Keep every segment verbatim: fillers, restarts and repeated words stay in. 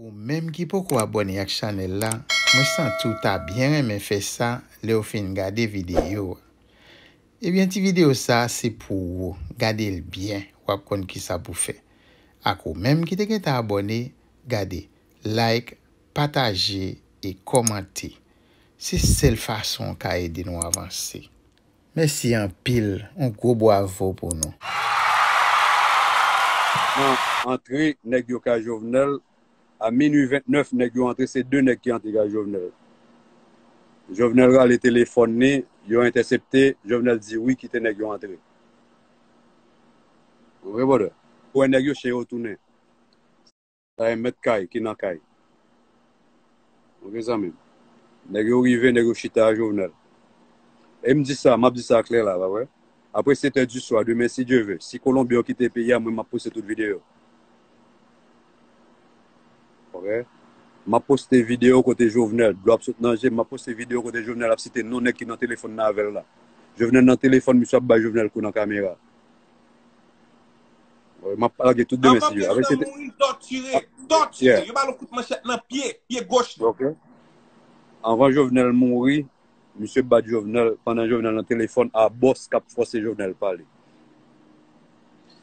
Ou menm ki poko abòne ak chanèl la, mwen santi w ta byen renmen fè sa lè w fin gade videyo a. Ebyen, ti videyo sa a se pou ou. Gade l byen, w ap konn kisa pou fè. Ak ou menm ki te gentan abòne, gade, like, pataje e kòmante. Se sèl fason w ka ede nou avanse. Mèsi anpil, yon gwo bwavo pou nou. Nan antre nèg yo ka Jovenel, a minui vennèf, nèg yo antre, se de nèg ki antre ka Jovenel. Jovenel rale telefòn li, yo entèsepte, Jovenel di wi, kite nèg yo antre. Ou konprann? Ou wè nèg yo chen yo tounen. Sa e mèt kay ki nan kay. Ok, zanmi m. Nèg yo rive, nèg yo chita a Jovenel. E m di sa, m ap di sa klè la, pa vre? Apre sèt è di swa, demen, si Dye ve, si Kolonbyen yo kite peyi a, mwen, m ap poste tout videyo. Ok? M ap poste videyo kote Jovenel, dlo ap sot nan je m, m ap poste videyo kote Jovenel ap site non nèg ki nan telefòn nan avè l la. Jovenel nan telefòn, misye ap bay Jovenel kou nan kamera. M ap lage tout demen si yo. Apre se te. Tòtire, tòtire. Yo ba l yon kout manchèt nan pye, pye goch li. Ok. Anvan Jovenel mouri, misye bat Jovenel, pandan Jovenel nan telefòn a bòs k ap fòse Jovenel pale.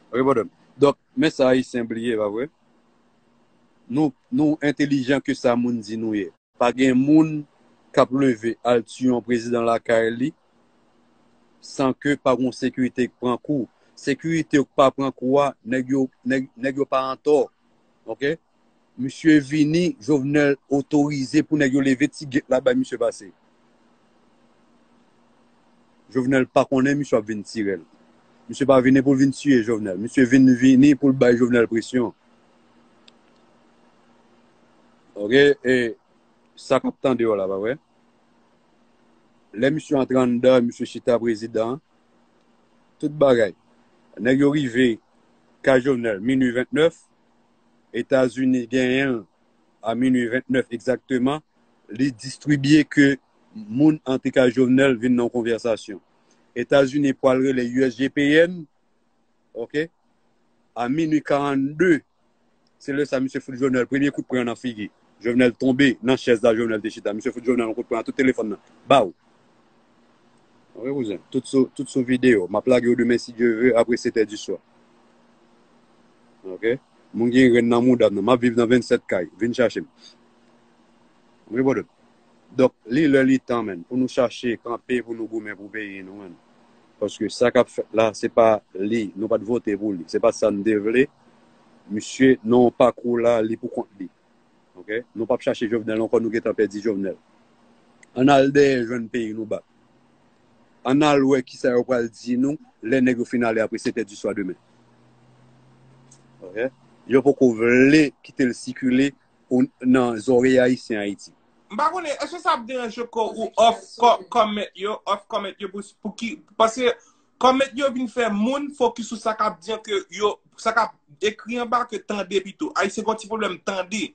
Ok, brother. Donk, men sa Ayisyen bliye, pa vre? Nou, nou entelijan ke sa moun di nou ye. Pa gen moun k ap leve al tiye yon prezidan lakay li san ke pa gon sekirite k pran kou. Sekirite yo k pa pran kou a, nèg yo, nèg, nèg yo pa antò. Ok? Misye vini, Jovenel otorize pou nèg yo leve ti gate la bay misye pase. Jovenel pa konnen misye ap vin tire l. Misye pa vini pou l vin tiye Jovenel. Misye vin vini pou l bay Jovenel presyon. Ok? E sa k ap tande yo la, pa vre? Lè misye antre anndan, misye chita prezidan, tout bagay. Nèg yo rive ka Jovenel, minui vennèf, Etazini genyen l a minui vennèf egzakteman, li distribye ke moun antre ka Jovenel vin nan yon konvèsasyon. Etazini pral rele U S G P N, ok, a minui karannde, se lè sa misye fout Jovenel premye kout pwen nan figi. Jovenel tonbe nan chèz la Jovenel te chita. Misye fout Jovenel yon kout pwen a tout telefòn nan. Baw! Ok, kouzen. Tout sou, tout sou videyo. M ap lage yo demen si Dye ve apre sèt è di swa. Ok? Moun gen grenn nan mouda m nan. M ap viv nan vennsèt kay. Vin chache m. Ok, brother? Donk, li lè li tan, menn, pou nou chache kanpe, pou nou goumen pou peyi nou, menn. Paske sa k ap fèt la, se pa li. Nou pa t vote pou li. Se pa sa n te vle. Misye, nan yon pakou la, li pou kont li. Ok? Nou p ap chache Jovenel ankò, nou gentan pèdi Jovenel. Ann al dèyè jwenn peyi nou bak. Ann al wè kisa yo pral di nou lè nèg yo fin ale apre sèt è di swa demen. Ok? Yo poko vle kite l sikile nan zòrèy Ayisyen Ayiti. M pa konnen, èske sa ap deranje kò ou off co- comment yo, off comment yo pou, pou ki, paske comment yo vin fè moun focus sou sa k ap di an ke yo, sa k ap ekri anba ke tande pito. Ayisyen gen yon ti pwoblèm tande.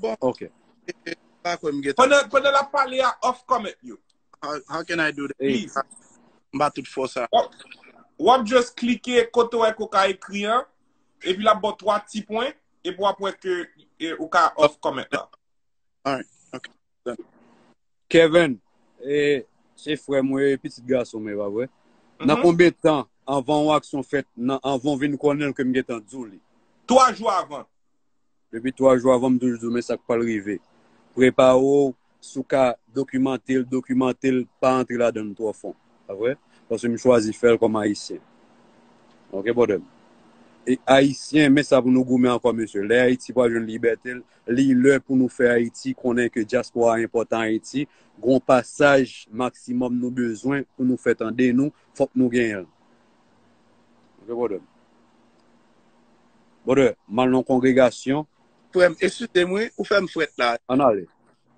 Bon. Ok. E, e, pa kwè m gentan. Pandan, pandan l ap pale a, off comment yo. How, how can I do that? Please. M pa tout fò sa. W ap, w ap just klike kote w wè ke w ka ekri an, epi l ap ba w twa ti pwen, epi w ap wè ke e, ou ka off comment la. Alright. Ok. Done. Kevin, e, se frè mwen, e pitit gason mwen, pa vre? Nan konbyen tan anvan yon aksyon fèt, nan, anvan w vin konnen l ke m gentan di w li? Twa jou avan. Depi twa jou avan, m toujou di w, men sa k pral rive. Prepare w, si w ka dokimante l, dokimante l, pa antre ladan l twò fon. Pa vre? Paske m chwazi fè l kòm Ayisyen. Ok, brother? E Ayisyen, men sa pou nou goumen ankò, mesye. Lè Ayiti pral jwenn libète l, li lè pou nou fè Ayiti konnen ke dyaspora a enpòtan Ayiti. Gon pasaj maksimòm nou bezwen pou nou fè tande nou, fòk nou genyen l. Ok, brother? Brother, m al nan kongregasyon. Frè m, eskize m wi, ou fè m frèt la. Ann ale.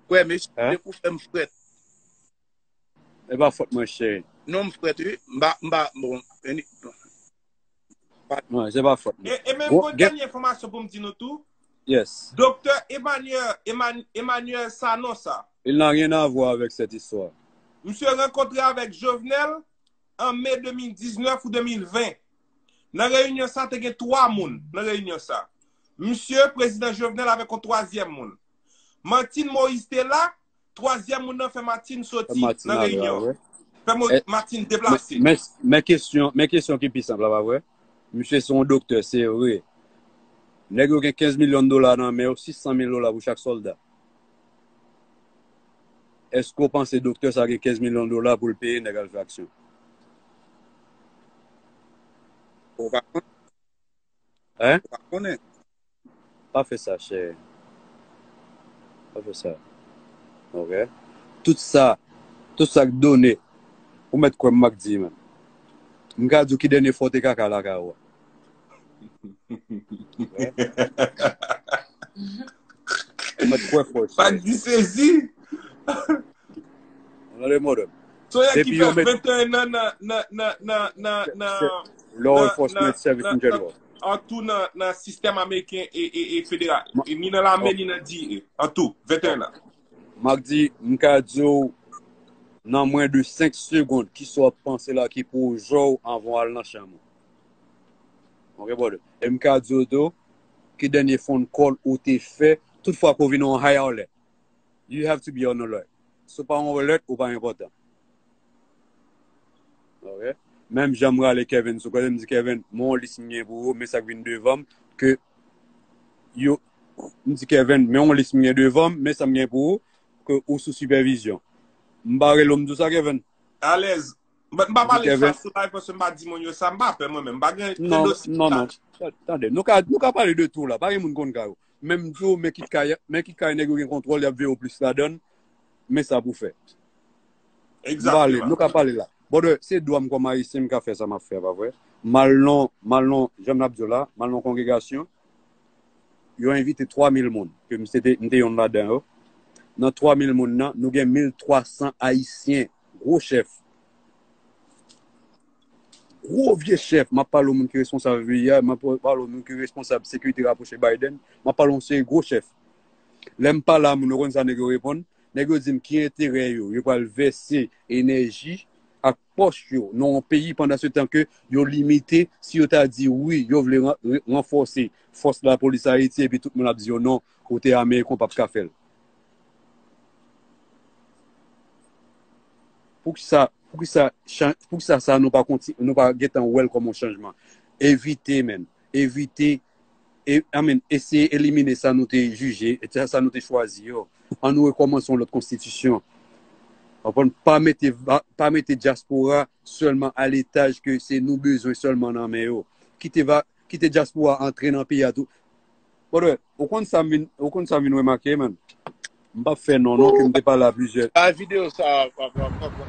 Frè m, eskize m, ou fè m frèt. E pa fòt mwen, cheri. Non, m frèt wi. M pa, m pa, bon, any- Non, se pa fòt mwen. E, e menm gon dènye enfòmasyon pou m di nou tou. Yes. Doktè Emmanuel, Emmanuel, Emmanuel Sanon sa. Il n'a rien à voir avec cette histoire. Misye rankontre avèk Jovenel an me de mil diznèf ou de mil ven. Nan reyinyon sa, te gen twa moun nan reyinyon sa. Misye, prezidan Jovenel avèk yon twazyèm moun. Martine Moïse te la, twazyèm moun nan fè Martine soti nan reyinyon. Fè Martine deplase. Men kesyon, men kesyon ki pi senp la, pa vre? Misye se yon doktè, se vre. Nèg yo gen kenz milyon dola nan men yo, sis san mil dola pou chak sòlda. Èske w panse doktè sa gen kenz milyon dola pou l peye nèg al fè aksyon? Ou pa konnen. Hein? Ou pa konnen. Pa fè sa, chè. Pa fè sa. Ok? Tout sa, tout sa k done, ou mèt kwè m, m ap di, man. M ka di w ki dènye fwa w te kaka lakay ou a. Ou mèt kwè fò, chè. Pa di sezi. Ann ale mòdèm. Depi yo met venteyen nan nan nan nan nan nan nan law enforcement service in general. Antou nan nan sistèm ameriken e e e federal. Ni nan lame ni nan D E. Antou, venteyen nan. M ap di, m ka di w nan mwen de senk segonn kisa w ap panse la ki pwojè w anvan w al nan chanm ou. Ok, brother. E m ka di w tou ki dènye phone call ou te fè tout fwa ke w vin yon high alert. You have to be on alert. Si w pa on alert, ou pa enpòtan. Ok? Menm jan m rale Kevin sou kote, m di Kevin, men yon lis m gen pou ou, men sa k vin devan m, ke yo, m di Kevin, men yon lis m gen devan m, men sa m gen pou ou, ke ou sou sipèvizyon. M pa rele w, m di w sa, Kevin. Alèz. But m pa pale sa sou live paske m pa di moun yo sa, m pa pè mwen menm. M pa gen Non, non, non. Tande, nou ka, nou ka pale de tou la. Pa gen moun konn kay ou. Men m di w, men ki kay, men ki kay nèg yo gen kontwòl, y ap veye w plis ladan l. Men sa pou fè. M pale, nou ka pale la. Brother, se dwa m kòm Ayisyen, m ka fè sa m ap fè, pa vre? M al nan, m al nan, jan n ap di w la, m al nan kongregasyon. Yo envite twa mil moun, ke m se te, m te yonn ladan yo. Nan twa mil moun nan, nou gen mil twa san Ayisyen, gwo chèf. Gwo vye chèf, m ap pale w moun ki responsab V I A, m ap pale w moun ki responsab sekirite rapwoche Biden, m ap pale w yon seri gwo chèf. Lè m pale a moun, ou konn sa nèg yo reponn? Nèg yo di m ki enterè yo, yo pral vèse enèji ak pòch yo nan yon peyi pandan se tan ke yo limite, si yo ta di wi, yo vle ran-, re-, ranfòse fòs lapolis Ayiti, epi tout moun ap di yo non, kote Ameriken w p ap ka fè l. Poukisa, poukisa, chan-, poukisa sa nou pa konti-, nou pa gentan wè l kòm yon chanjman? Evite, man. Evite, e, I mean, eseye elimine sa nou te jije, e sa, sa nou te chwazi yo. An nou rekòmanse yon lòt konstitisyon. Konprann? Pa mete, va-, pa mete dyaspora sèlman a letaj ke se nou bezwen sèlman nan men yo. Kite va, kite dyaspora antre nan peyi a tou. Brother, ou konn sa m vin, ou konn sa m vin remake, man? M p ap fè non, non, ke m te pale a plizyè. A videyo sa, pa, pa, pa, pa.